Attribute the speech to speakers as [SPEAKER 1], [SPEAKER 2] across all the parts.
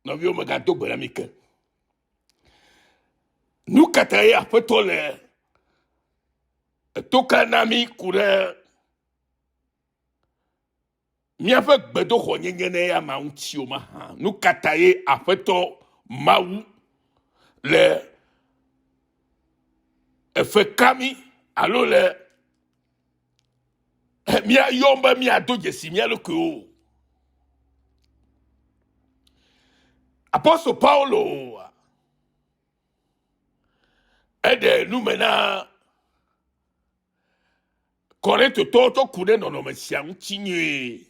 [SPEAKER 1] Nɔviwo megado gbe na mi ke. Nu ka ta ye aƒetɔ le eto ka na mi ku ɖe míaƒe gbedoxɔ nyenye ne ya ma ŋuti o mahã? Nu ka ta ye aƒetɔ Mawu le efe ka mi alo le míayɔm be míado dzesi mía ɖokuiwo? Apostol Paulo eɖe nu me na Korintotɔwo tsɔ ku ɖe nɔnɔme sia ŋuti nyuie.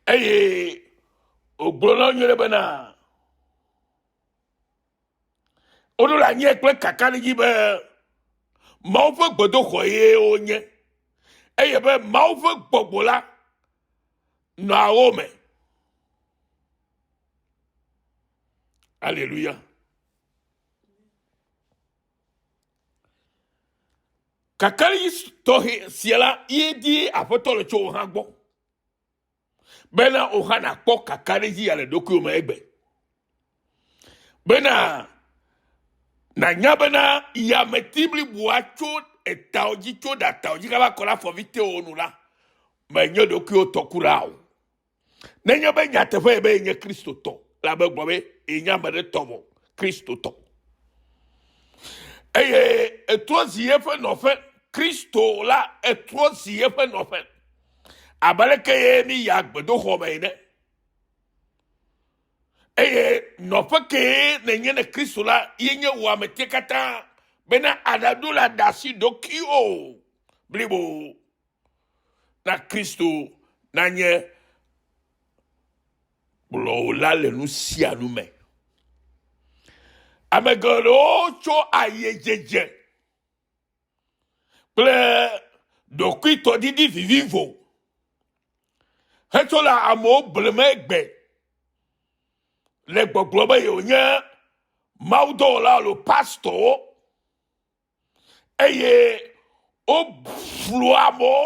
[SPEAKER 1] Eye wògblɔ na wo nyuie bena woɖo le anyi kple kakaɖedzi be Mawu ƒe gbedoxɔ ye wonye eye be Mawu ƒe gbɔgbɔ la nɔa wo me. Aleluya. Kakaɖedzi tɔxɛ sia la ye di aƒetɔ le tso wò hã gbɔ. Bena wò hã nàkpɔ kakaɖedzi ya le ɖokuiwò me egbe. Bena nànya bena yameti bliboa tso etawo dzi tso ɖatawo dzi kaba kɔ ɖe afɔvi tewo nu la, menye ɖokuiwò tɔ kura o. Nenye be nyateƒe ye be yenye Kristotɔ la be gblɔ be yenye ame ɖe tɔ vɔ Kristotɔ. Eye etrɔ zi eƒe nɔƒe Kristo la etrɔ zi eƒe nɔƒe abe aleke ye mi ya gbedoxɔ me ene. Eye nɔƒe kee nènye ne Kristo la ye nye wò ametie katã bena aɖaɖo la ɖe asi ɖokuiwò blibo. Na Kristo nanye kplɔwòla le nu sia nu me. Ame geɖewo tso ayedzedze kple ɖokuitɔdidi vivivo hetso le amewo blem egbe le gbɔgblɔ be yewonye mawudɔwɔla alo pastɔwo. eye woflu amewo,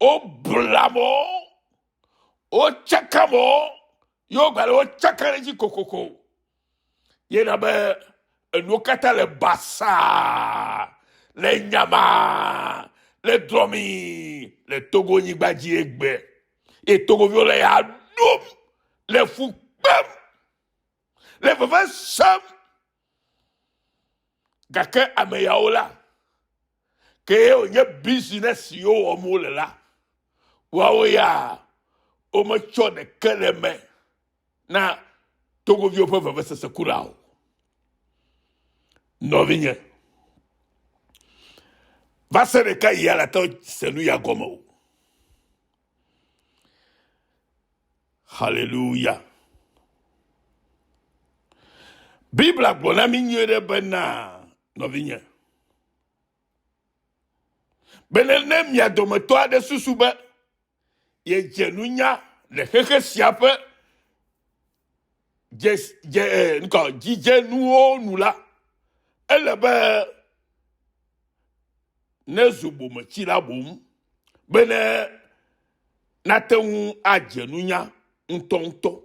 [SPEAKER 1] wobla amewo, wotsaka amewo, ye wogale wotsaka ɖe edzi kokoko. Ye na be enuwo katã le basaa, le nyamaa, le drɔmii le Togo nyigba dzi egbe. Ye Togoviwo le ya ɖum, le fu kpem, le veve sem. Gake ame yawo la, ke wònye business siwo wɔm wole la, woawo ya wometsɔ ɖeke le eme na Togoviwo ƒe vevesese kura o. Nɔvinye, va se ɖeka yia la te se nu ya gɔme o. Haleluya. Biblia gblɔ na mí nyuie ɖe bena, nɔvinye, bene ne mia dometɔ aɖe susu be yedze nunya le xexe sia ƒe dze dze eh, ŋkɔ dzidzenuwo nu la, ele be nezu bometsila boŋ bene nate ŋu adze nunya ŋutɔŋutɔ.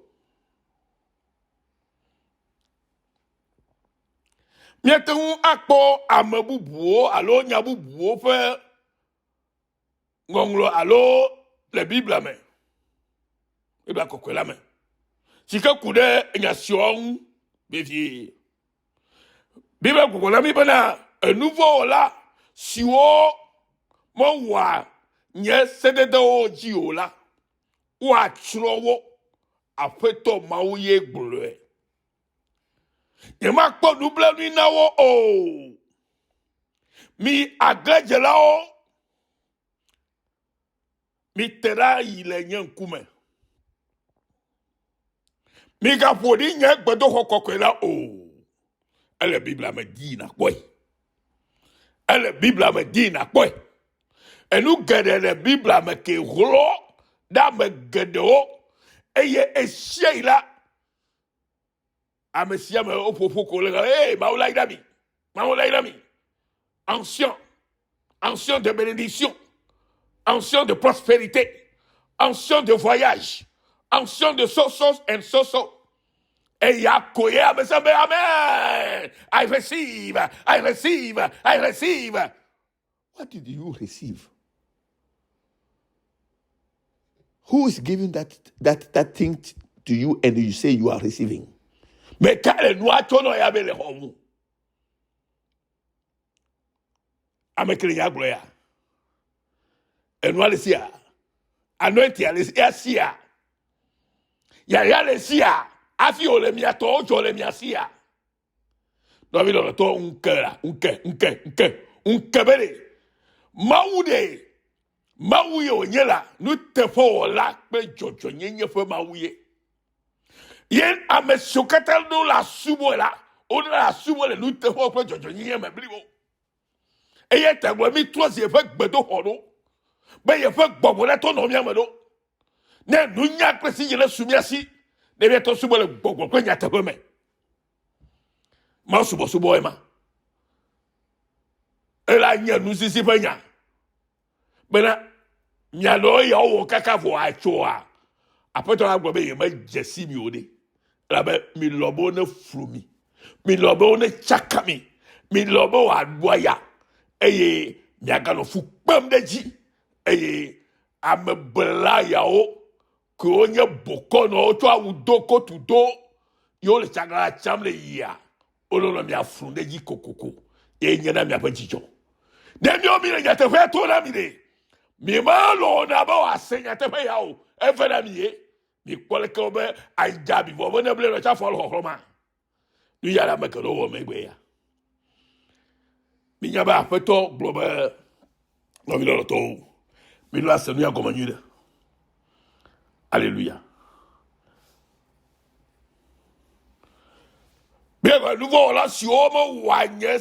[SPEAKER 1] Míate ŋu akpɔ ame bubuwo alo nya bubuwo ƒe ŋɔŋlɔ alo le Biblia me, Biblia kɔkɔe la me, si ke ku ɖe nya siawo ŋu vevie. Biblia gbɔgblɔ na mí bena enuvɔwɔla siwo mewɔa nye sededewo dzi o la, woatsrɔ̃ wo. Aƒetɔ Mawu ye gblɔe. Nyemakpɔ nublanui na wo o. Mi aglãdzelawo, mite ɖa yi le nye ŋkume. Migaƒo ɖi nye gbedoxɔ kɔkɔe la o. Ele Biblia me dii nàkpɔe. Ele Biblia me dii nàkpɔe. Enu geɖe le Biblia me ke hlɔ ɖe ame geɖewo eye esia yi la ame sia ame woƒoƒo ko le ee Mawu la yra mi. Mawu la yra mi. Ancien, ancien de bénédiction, ancien de prospérité, ancien de voyage, Ancien de so so and so so. Eya ko ye ame sia be amen. I receive, I receive, I receive. What did you receive? Who is giving that that that thing to you and you say you are receiving? Meka le nua tso nɔ ya be le xɔ mu. Ame ke le nya gblɔ ya. Enua le sia. Anointing le sia sia. Yaya le sia. Afi wòle mia tɔwo dzɔ le mia sia. Nɔvi lɔlɔtɔ ŋke la ŋke ŋke ŋke ŋke be ɖe Mawu ɖe Mawu ye wònye la nuteƒewɔla kple dzɔdzɔnyenye ƒe Mawu ye. Ye ame siwo katã ɖo la subɔe la, woɖo la subɔe le nuteƒewɔwɔ kple dzɔdzɔnyenye me blibo. Eya ta gblɔ mi trɔ zi yeƒe gbedoxɔ ɖo be yeƒe gbɔgbɔ natɔ nɔ mía me ɖo. Ne nunya kple sidzedze ne su mía si, ne míatɔ subɔ le gbɔgbɔ kple nyateƒe me. Mawu subɔsubɔ ema. Ela nye nusisi ƒe nya bena mianɔ eya wɔ kaka vɔ atsoa. Aƒetɔ la gblɔ be yemedze si mi o ɖe. Elabe milɔ̃ be wone flu mi. Milɔ̃ be wone tsaka mi. Milɔ̃ be wòaɖu aya eye miaganɔ fu kpem ɖe edzi eye ameblela yawo kewo nye bokɔnɔwo tsɔ awu do kotu do ye wole tsaglala tsam le yia wolɔlɔ mia flu ɖe edzi kokoko ye nye na miaƒe dzidzɔ. Ne míawo mi le nyateƒea to na mi ɖe, mi melɔ̃na be wòase nyateƒe ya o, eve na mi ye. Mikpɔ leke wobe ayidza mi vɔ be ne ble nɔ tsa fɔ le xɔxlɔ ma. Nu ya le ame geɖewo wɔ megbe ya. Minya be aƒetɔ gblɔ be nɔvi lɔlɔtɔwo, miɖo ase nu ya gɔme nyuie ɖe. Aleluya. Bia nuvɔwɔla siwo mewɔa nye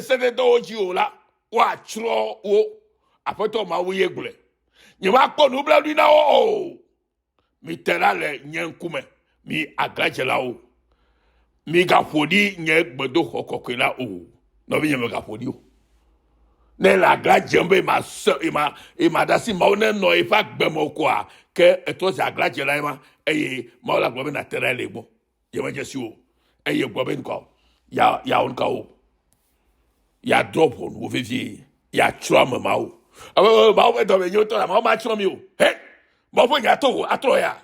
[SPEAKER 1] sededewo dzi o la, woatsrɔ̃ wo. Aƒetɔ Mawu ye gblɔe. Nyemakpɔ nublanui na wo o. Mite ɖa le nye ŋkume, mi aglãdzelawo. Migaƒo ɖi nye gbedoxɔ kɔkɔe la o. Nɔvinye megaƒo ɖi o. Ne le aglã dzem be ma se ma ma ɖe asi Mawu ne nɔ eƒe agbe me o koa, ke etrɔ zi aglãdzela ema eye Mawu la gblɔ be nate ɖa le egbɔ. Yemedze si o. Eye gblɔ be ŋkɔ ya ya ŋkɔ o. Yeadrɔ̃ ʋɔnu wo vevie. Yeatsrɔ̃ ame mawo. Ame mawo ƒe dɔme nyo tɔ la, mawo matsrɔ̃ mi o. He! Mawo ƒe nya to wò atrɔ ya.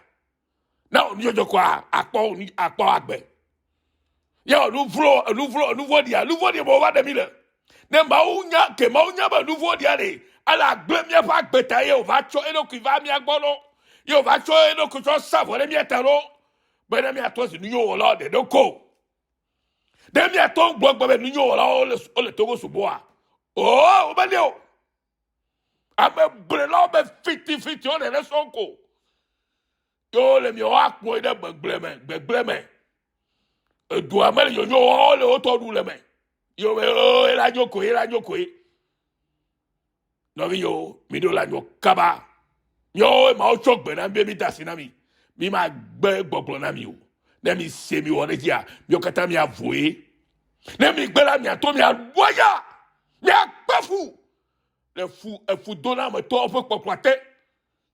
[SPEAKER 1] Na wò nudzɔdzɔ koa akpɔ akpɔ agbe. Ya wò nu vlo nu vlo nu vɔ̃ɖia nu vɔ̃ɖi me wova ɖe mi le. Ne Mawu nya ke Mawu nya be nu vɔ̃ɖia ɖe ele agblẽ míaƒe agbe ta ye wòva tsɔ eɖokui va mía gbɔ ɖo. Ye wòva tsɔ eɖokui tsɔ sa vɔ ɖe mía ta ɖo. Bene míatrɔ zi nunyowɔlawo ɖeɖe ko. Ɖe míate ŋu gblɔ gbe be nunyowɔlawo le wole Togo subɔa? Oo, womeli o. Ame blelawo be fitifitiwo ɖeɖe sɔŋ ko. Ye wole miawo akplɔ yi ɖe gbegblẽ me, gbegblẽ me. Edua mele nyonyo wɔm le wotɔ ɖu le me. Ye wobe oo, ela nyo koe, ela nyo koe. Nɔvinyewo, miɖo la nyo kaba. Míawo mawo tsɔ gbe na mi be mi da asi na mi. Mi ma gbe gbɔgblɔ na mi o. Ne mi se mi wɔ ɖe dzia, míawo katã mia voe. Ne mi gbe la, miato mia ɖu aya. Mia kpe fu le fu efu donametɔwo ƒe kpɔkplɔ te.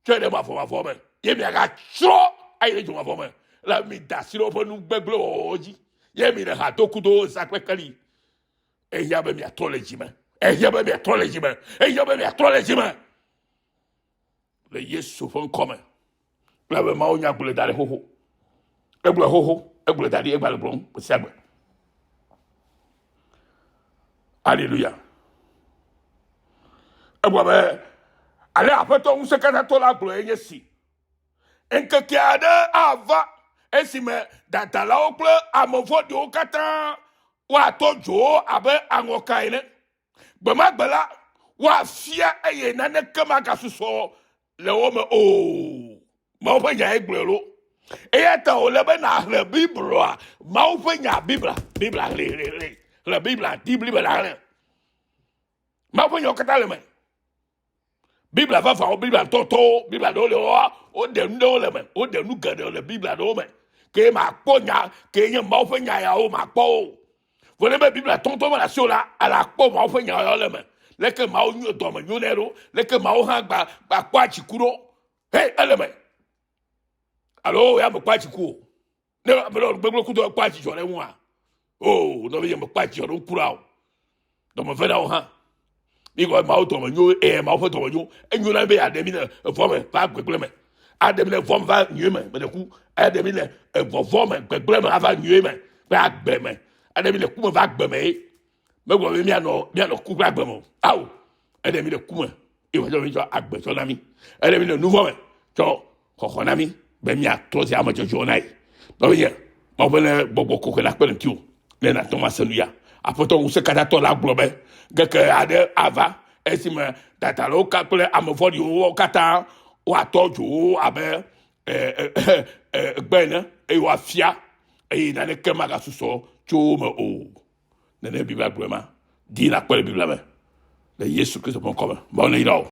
[SPEAKER 1] Tsɔe ɖe mavɔmavɔ me. Ye miagatsrɔ̃ ayi ɖe dzomavɔ me. Le mi da asi ɖe woƒe nu gbegblẽ wɔwɔwo dzi. Ye mi le ha do kudo wo zã kple keli. Ehiã be miatrɔ le dzi me. Ehiã be miatrɔ le dzi me. Ehiã be miatrɔ le dzi me. Le Yesu ƒe ŋkɔ me. Kple be Mawu nya gblɔe da ɖi xoxo. Egblɔe xoxo. Egblɔe da ɖi. Egba le gblɔm gbe sia gbe. Aleluya. Egblɔ be ale Aƒetɔ Ŋusẽkatãtɔ la gblɔe nye si. Ŋkeke aɖe ava esime dadalawo kple ame vɔ̃ɖiwo katã woatɔ dzo wo abe aŋɔka ene. Gbe ma gbe la, woafia eye naneke magasusɔ le wo me o. Mawu ƒe nyae gblɔe lo. Eya ta wòle be nàxlẽ Biblia, Mawu ƒe nya Biblia, Biblia xlẽ, xlẽ, xlẽ, xlẽ Biblia, di Biblia nàxlẽ. Mawu ƒe nyawo katã le eme. Biblia vavãwo, Biblia ŋutɔŋutɔwo, Biblia ɖewo le woa, woɖe nu ɖewo le eme, woɖe nu geɖe le Biblia ɖewo me. Ke makpɔ nya ke nye Mawu ƒe nya yawo makpɔ wo. Vɔ ne be Biblia ŋutɔŋutɔ mele asiwò la, ale akpɔ Mawu ƒe nya yawo le eme. Leke Mawu nyo dɔme nyo nɛ ɖo, leke Mawu hã gba gbakpɔa dziku ɖo. Hei, ele eme. Alo ya mekpɔa dziku o. Ne ame ɖe wɔ nu gbegblẽ kudo ekpɔa dzidzɔ ɖe eŋua? O, nɔvinye mekpɔa dzidzɔ ɖe eŋu kura o. Dɔme vena wo hã. Mi gblɔ Mawu dɔme nyo, eye Mawu ƒe dɔme nyo. Enyo na mi be yeaɖe mi le evɔ me va gbegblẽ me. Aɖe mi le evɔ me va nyuie me, meɖe ku. Aɖe mi le evɔvɔ me, gbegblẽ me ava nyuie me kple agbe me. Aɖe mi le ku me va agbe me ye. Megblɔ be míanɔ míanɔ ku kple agbe me o. Ao, eɖe mi le ku me eye wòtsɔ mi tsɔ agbe tsɔ na mi. Eɖe mi le nuvɔ me tsɔ xɔxɔ na mi be míatrɔ zi ame dzɔdzɔewo na ye. Nɔvinye, Mawu ƒe ne gbɔgbɔ kɔkɔe nakpe ɖe ŋutiwò ne nàte ŋu ase nu ya. Aƒetɔ Ŋusẽkatãtɔ la gblɔ be, Ŋkeke aɖe ava esime dadalawo ka kple ame vɔ̃ɖiwo katã woatɔ dzo wo abe gbe ene eye woafia eye naneke magasusɔ tso wo me o. Nene Biblia gblɔe ma. Di nàkpɔe le Biblia me le Yesu Kristo ƒe ŋkɔ me. Mawu neyra wò.